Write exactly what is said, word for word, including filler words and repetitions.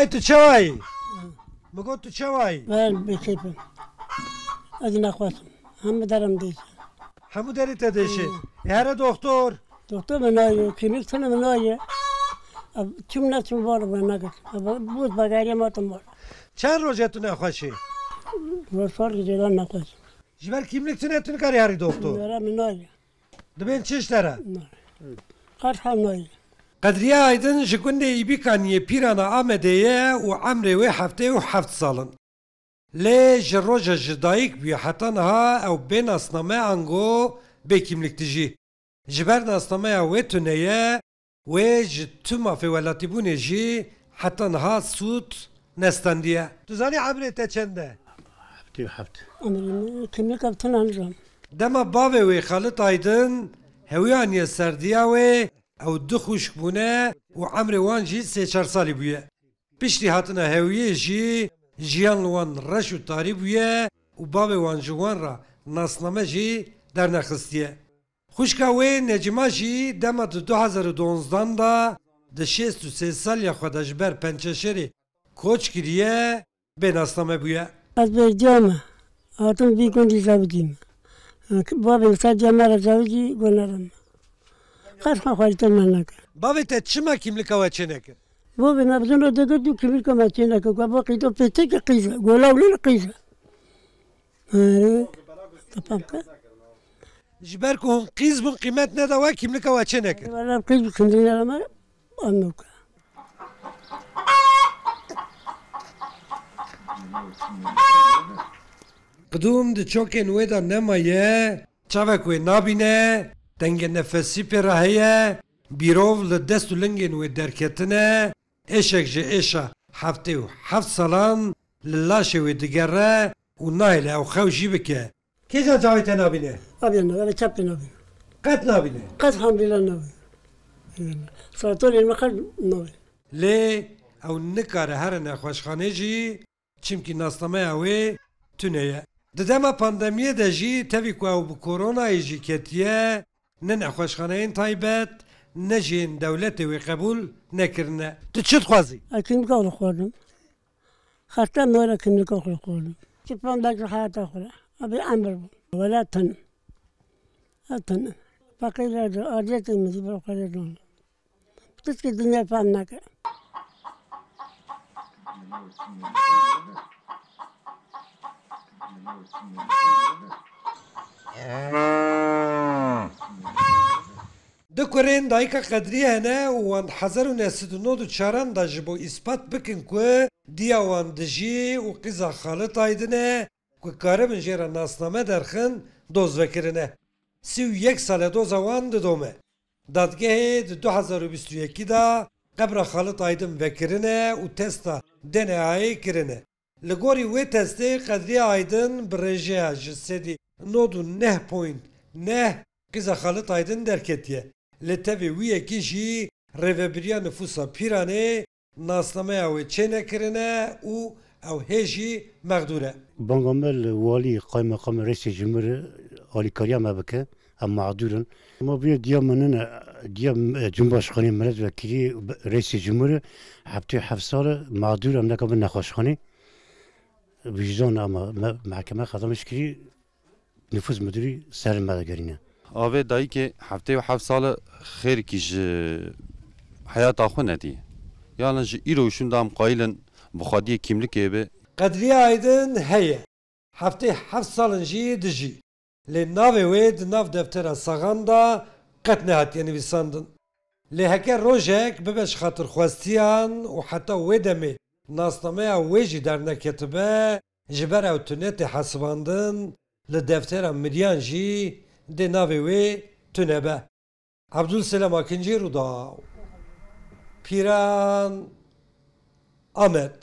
E, tu çawa yî? Hı. Min got tu çawa yî? Ben bêkeyf im. Ez nexweşim. Hemû derim dêşe. Hemû derê te dêşe. Hı. E, here doktor. Doktor min nayê, klînîk tune min nayê. Ev çûm neçûm var min nekir. Ev bûz bagariye ma tim var. Çend roj e tu nexweş î? Roj çar roj e nexweş. Ji ber klînîk tune tu nikarî herî doktor. Nere min nayê. Dibên çi ji te re? Nayê. Qet hev nayê. Qedriye Aydin ji gundê Îbîkaniyê Pîrana Amedê ye û emrê wê heftê û heft sal in. Lê ji roja ji dayik bûye heta niha ew bê nasname ango bê kîmlik dijî. Ji ber nasnameya wê tune ye, wê ji tu mafê welatîbûnê jî heta niha sûd nestandiye. Tu zanî emrê te çend e? Heftê û heft. Emrê min kîmlika tune nizam. Dema bavê wê Xalit Aydin hewî aniye ser diya wê, ew du xwişk bûne û emrê wan jî sê çar salî bûye. Piştî hatina hewiyê jî jiyan li wan reş û tarî bûye û bavê wan ji wan re nasname jî dernexistiye. Xwişka wê Necîma jî dema di du hezar û duwanzdan de di şêst û sê saliya xwe de ji ber Pençeşêrê koç kiriye, bê nasname bûye. Ez berdiya me. Hatim vî gundî zewicî me. Babê min ser diya me re zewicî, gunere me. Qet xwe xwarî te me nekir. Bavê te çima kîmlika we çênekir? Bavê me bizin re digirt û kîmlika me çênekir. Ku bo qîdo pêteke qîz e. Gola wî qîz e. Erê. Te fam kir? Ji ber ku hûn qîz bûn, qîmet neda we, kîmlika we çênekir. Wele qîz bû, kîmlîna me. Anûka. Qidûm di çokên wê de nemaye, çavek wê nabîne, dengê nefesî pê re heye, bîrov li dest û lingên wê derketine, êşek ji êşa heftê û heft salan li laşê wê digere û nahêle ew xew jî bike. Kîjan çavê te nabîne? Abî ne, ev çap te nabîne. Qet nabîne? Qet hamdîla nabîne. Satorên me qet nabîne. Lê ew nikare here nexweşxanê jî, çimkî nasnameya wê tune ye. Di dema pandemiyê de jî tevî ku ew bi koronayê jî ketiye, ne nexweşxaneyên taybet, ne jî yên dewletê wê qebûl nekirine. Tu çi dixwazî? Ez kîmlika xwe xwardim. Xerta me were kîmlika xwe xwardim. Çi fam belkî heyata xwe re. Abî emir bû. Wele tune. Ev tune. Feqîr re de, acetê min jî bi xwe re don. Tiştê dinya fam nake. Du kurên dayika Qedriyê hene û wan di hezar û neh sed û nod û çaran de ji bo îspat bikin ku diya wan dijî û qîza Xalit Aydin e, ku karibin jê re nasname derxin, doz vekirine. Sî û yek sal e doza wan didome. Dadgehê di du hezar û bîst û yekî de qebra Xalit Aydin vekirine û testa D N A'yê kirine. Li gorî wê testê Qedriye Aydin bi rêjeya ji sedî nod û neh point neh qîza Xalit Aydin derketiye. Li tevî wî yekî jî rêvebiriya nifûsa Pîranê nasnameya wê çênekirine û ew hê jî mexdûr e. Banga me li walî, qaymeqamê, reîsê cumhurê alîkariya me bike, em mexdûr in. Ma bûye diya min nine, diya, e, cumhurbaşkanê, milletvekilî, reîsê cumhurê, heftê heft sal e mexdûr, em nekabin nexweşxanê. Wijdan ama me, mehkeme xedemê şikirî, nifûs mudîrî ser me digerîne. Avê dayikê heftê û heft sal e xêrkî ji heyata xwe nediye. Yalnız ji îro û şûnda em qayîl in bi xwediyê kîmlikê be. Qedriye Aydin heye. Heftê heft sal in jî dijî. Lê navê wê di nav deftera saxan de qet nehatiye nivîsandin. Lê heke rojek bibe ji xatirxwestiyan û heta wê demê nasnameya wê jî derneketibe, ji ber ew tune tê hesibandin, li deftera miriyan jî dê navê wê tune be. Abdulselam Akincî, Rûdaw, Pîran, Amed.